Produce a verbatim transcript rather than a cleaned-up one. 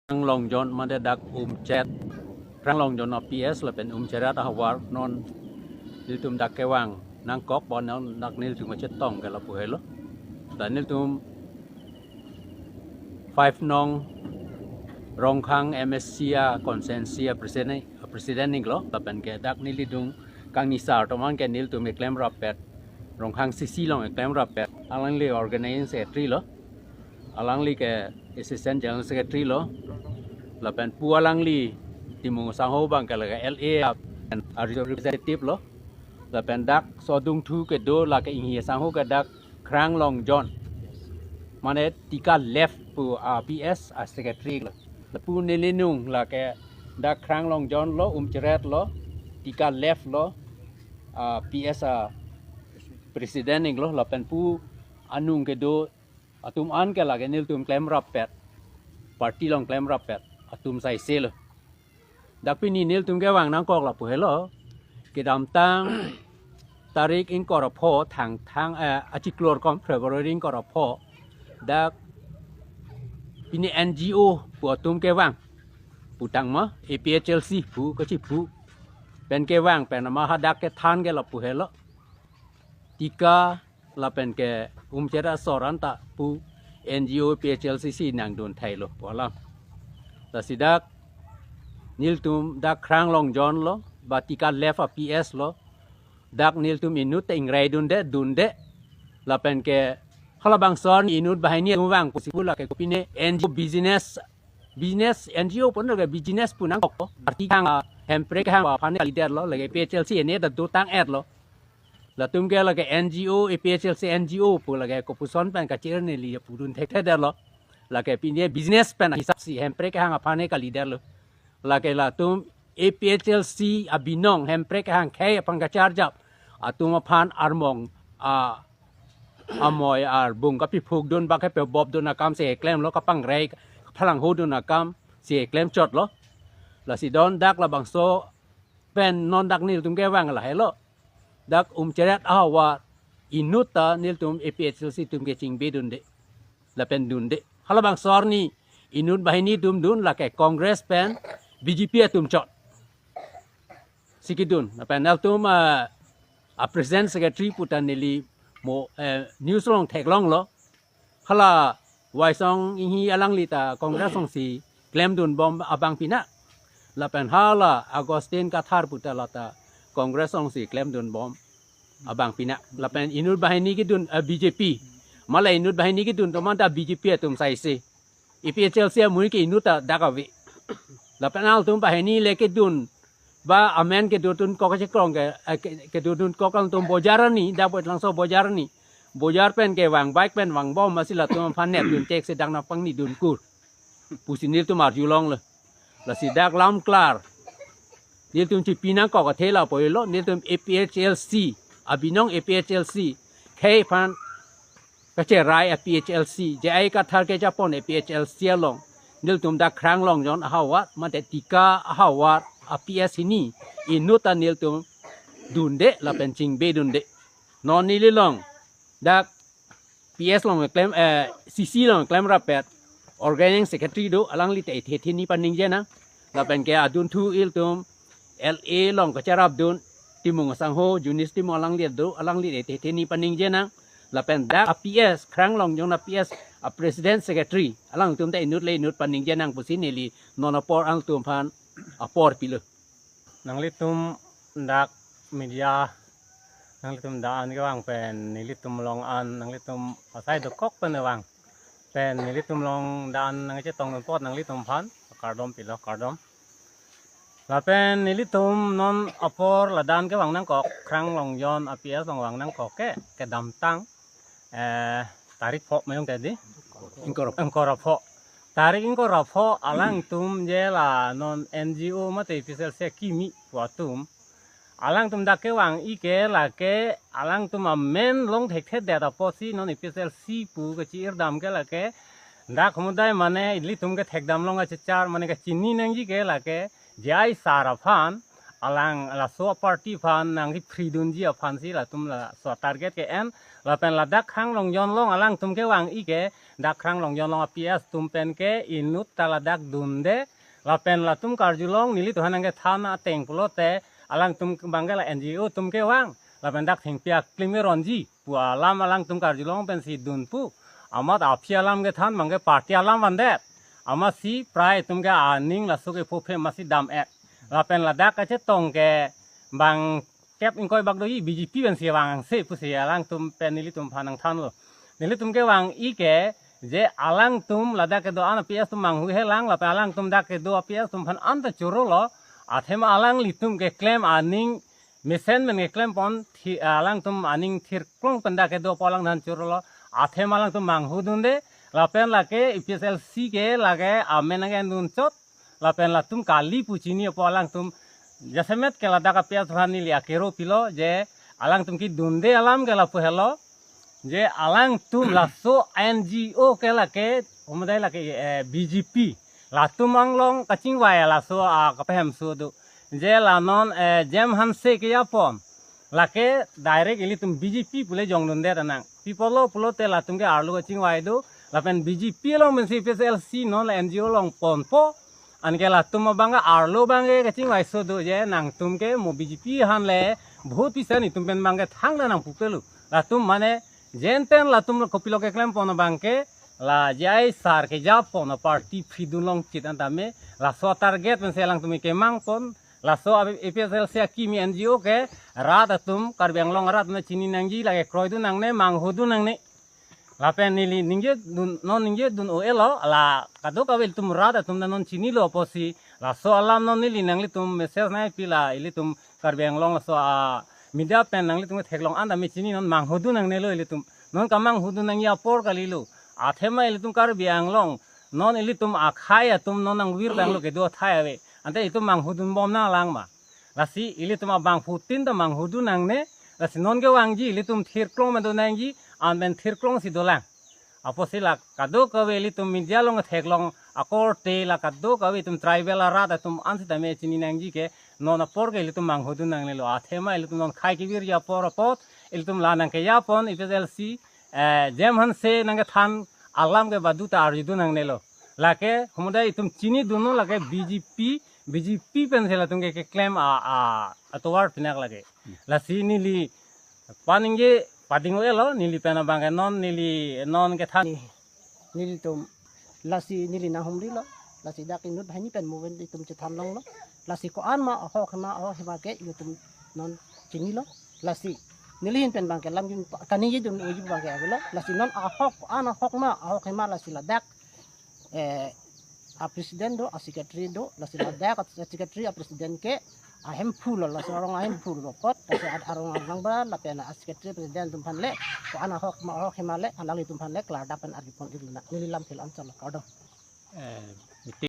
Kranglongjon mate dak Umcheret, Kranglongjon a P S lapen Umcheret ahavar non nelitum dak kevang nangkok, bon non dak nelitum kachetong ke lapu helo. Dan nelitum five nong Rongkhang M S C a constituency a president, a president iklo, lapen ke dak nelitum kangnisar atum an ke nelitum keklem rappet, Rongkhang C C along keklem rappet, alangli organizing secretary lo, alangli ke assistant general secretary lo, lapen pu alangli Timung Sangho abang ke lake L A a representative lo, lapen dak sodungthu kedo lake inghi asangho ke dak Kranglongjon, mane Tika Left pu a P S a secretary lo. Lapu neli nung lake dak Kranglongjon lo, Umcheret lo, Tika Left lo, a P S a president iklo, lapen pu anung kedo atum an ke lake nelitum klem rappet, party along klem rappet atum saise lo. Dak pini nelitum kevang nangkok lapu helo. Kedamtang tarik ingkoi ra pho Thangthang, eh, achiklo arkom February ingkoi ra pho, dak pini N G O pu atum kevang, putang ma A P H L C pu kachipu pen kevang pen ama hadak kethan ke lapu helo. Tika lapen ke Umcheret asor anta pu N G O A P H L C si nangdun thailo pu alam. Lasi dak nelitum dak Kranglongjon lo, ba Tika Left a P S lo, dak nelitum inut ta ingrai dunde, dunde. Lapen ke halabangso arni inut banghini atum vang pusi pu lake kopine N G O business, business N G O pon lake business pu nangkok, party kehang, Hemprek kehang aphan kalidet lo, lake A P H L C ene ta dotang-et lo. Latum ke lake N G O, A P H L C N G O pu lake kopuson pen kachir neli pudun thekthedetlo. Lake pine business pen hisap si Hemprek kehang aphan kalidetlo. Lake latum A P H L C abinong Hemprek kehang khei aphan kacharjap atum aphan armong a amoi arbung kapiphukdun bak kepebopdun akam si klemlo, kapangrai phalanghodun akam si klem chotlo. Lasi don dak labangso pen non dak nelitum kevang lahelo. Dak Umcheret ahavar inut ta nelitum A P H L C atum ke chingbedunde lapen dunde. Halabangso arni inut banghini atum dun, lake Congress pen B J P atum chot si kedun. Lapen nelitum, ah, a president secretary pu ta neli mo, eh, news along theklonglo. Hala Waisong Inghi alangli ta Congress alongsi klemdunbom abang pina. Lapen hala Augustine Kathar pu ta lata Congress alongsi klemdunbom abang pina. Lapen inut banghini kedun, eh, B J P. Mala inut banghini kedun atum anta B J P atum saise. A P H L C amui ke inut ta dak ave. Lapen alangtum banghini le kedun, ba amen kedodunkok kachekrong ke, eh, ke, kedodunkok alangtum bojar arni, dak Vothatlangso bojar arni. Bojar pen kevang, bike pen vangbom, masi latum aphan nepdun thek si dak nangpangnidunkur pusi nelitum arjulonglo. Lasi dak lam klar nelitum chipi nangkok athe lapu helo, nelitum A P H L C, abinong A P H L C khei aphan kacherai a P H L C, J I Kathar kejapon a P H L C along nelitum dak Kranglongjon ahavar mate Tika ahavar a P S hini inut ta nelitum dunde lapen chingbedunde. Non neli along dak P S along klem, eh, C C along klem rappet organizing secretary do, alangli ta ethe theni paningje nang. Lapen ke adunthu ilitum L A along kacharapdun Timung Sangho, Junis Timung, alangli do, alangli ethe theni paningje nang. Lapen dak a P S, Kranglongjon a P S a president secretary, alangtum ta inut le inut paningje nang pusi neli non apor alangtum aphan apor pilo. Nanglitum dak media, nanglitum da-an kevang pen nelitum along an, nanglitum asai dokok pen kevang pen nelitum along da-an nangchetongdun apot nanglitum aphan kardom pilo, kardom. Lapen nelitum non apor ladak kevang nangkok, Kranglongjon a P S along vang nangkok ke, kedamtang, eh, tarik pho mayong tadi? Ingkoi ra pho. Ingkoi ra pho. Tarik ingkoi ra pho alangtum je la non N G O mate A P H L C akimi pu atum, alangtum dak kevang-i ke lake alangtum amen long thekthedet apotsi non A P H L C pu kachi-irdam ke lake dak humudai mane ilitum kethekdam along kachechar mane kachini nangji ke lake J I sir aphan alang laso party aphan nangkepridunji aphansi latum laso target ke-en. Lapen ladak Kharlongjon along alangtum kevang-i ke, dak Kharlongjon along a-PS atum pen ke inut ta ladak dunde. Lapen latum karjulong nelitum aphan nangkethan ateng pulote, alangtum abangke la N G O atum kevang. Lapen dak thengpi aklim keronji pu alam alangtum karjulong pensi dun pu. Amat aphi alam kethan abangke party alam vandet. Amatsi prai atum ke aning laso kepho aphi amatsi dam-et. Lapen ladak kachetong ke bang kep ingkoi bak doji, B J P pensi vangse pusi alangtum pen nelitum aphan nangthanlo. Nelitum kevang-i ke, je alangtum ladak kedo-an a-PS atum manghuhelang, lapen alangtum dak kedo a-PS atum aphan anta chorolo, athema alanglitum keklem aning mesen pen keklempon thi-, alangtum aning thirklong pen dak kedo apot alangtum aphan chorolo, athema alangtum manghudunde. Lapen lake A P H L C ke lake amen nangkendun chot, lapen latum kali pu chini apot alangtum jasemet ke ladak a-PS aphan neli akero pilo, je alangtum kedunde alam ke lapu helo, je alangtum laso N G O ke lake, humudai lake, eh, B J P. Latum anglong kachingvai laso, ah, kapahemso do. Je la non, eh, Jem Hanse kejapon. Lake direct ilitum B J P pule jongdunde tanang. Pi apotlo pulote latum ke arlo kachingvai do. Lapen B J P along pensi A P H L C non la N G O along ponpo. Anke latum abangke arlo abangke kachingvaiso do, je nangtum ke mo B J P aphan le vote pisa netum pen abangke thangta nangpupelo. Latum mane jenten latum kopilo keklempon abangke, la J I sir kejapon a-party pridun longchit an tame, laso target pensi alangtum kemangpon. Laso A P H L C akimi N G O ke rat atum, Karbi Anglong arat atum chini nangji, lake kroidun nangne, manghudun nangne. Lapen neli ningjedun, non ningjedun o-elo, la kadokave ilitum rat atum ta non chinilo apotsi, laso alam non neli nanglitum message nangpi, la ilitum Karbi Anglong laso a-media pen nanglitum theklong an tame chini, non manghudun nangnelo ilitum. Non kamanghudun nangji apor kalilo. Athema ilitum Karbi Anglong, non ilitum akhei atum non nangvirtanglo kedo athai ave. Ante ilitum manghudunbom nanglang ma? Lasi ilitum abangphutin ta manghudun nangne, lasi non kevangji ilitum thirklong pen do nangji, an pen thirklongsi dolang. Apotsi la kadokave ilitum media along theklong akorte, la kadokave itum tribal arat atum an sitame chini nangji ke, non apor ke ilitum manghudun nangnelo. Athema ilitum non khei kevirji apor apot, ilitum la nangkejapon A P H L C, eh, Jem Hanse nangkethan alam ke baduta arjudun nangnelo. Lake humudai itum chinidunlo, lake B J P, B J P pensi latum ke keklem a, a, atovar pinak lake. Lasi neli paningje pading o-elo, neli pen abangke non, neli non kethan. Nelitum, lasi neli nanghumrilo, lasi dak inut banghini pen movement itum chethanlonglo, lasi ko-an ma ahok hema, ahok hema ke ilitum non chinilo, lasi neli ahin pen abangke lam jun pa-, kaningjedun uji abangke avelo, lasi non ahok, ko-an ahok ma, ahok hema lasi ladak, eh, a-president do, a-secretary do, lasi ladak a-secretary a-president ke ahemphu lo, laso arong ahemphu lo apot, lasi ad-, arong angbra lapen a-secretary president atum aphan le, ko-an ahok ma ahok hema le, alanglitum aphan le klardak pen arjupon irluna. Neli lam phil an chalo, kardom. Eh, meeting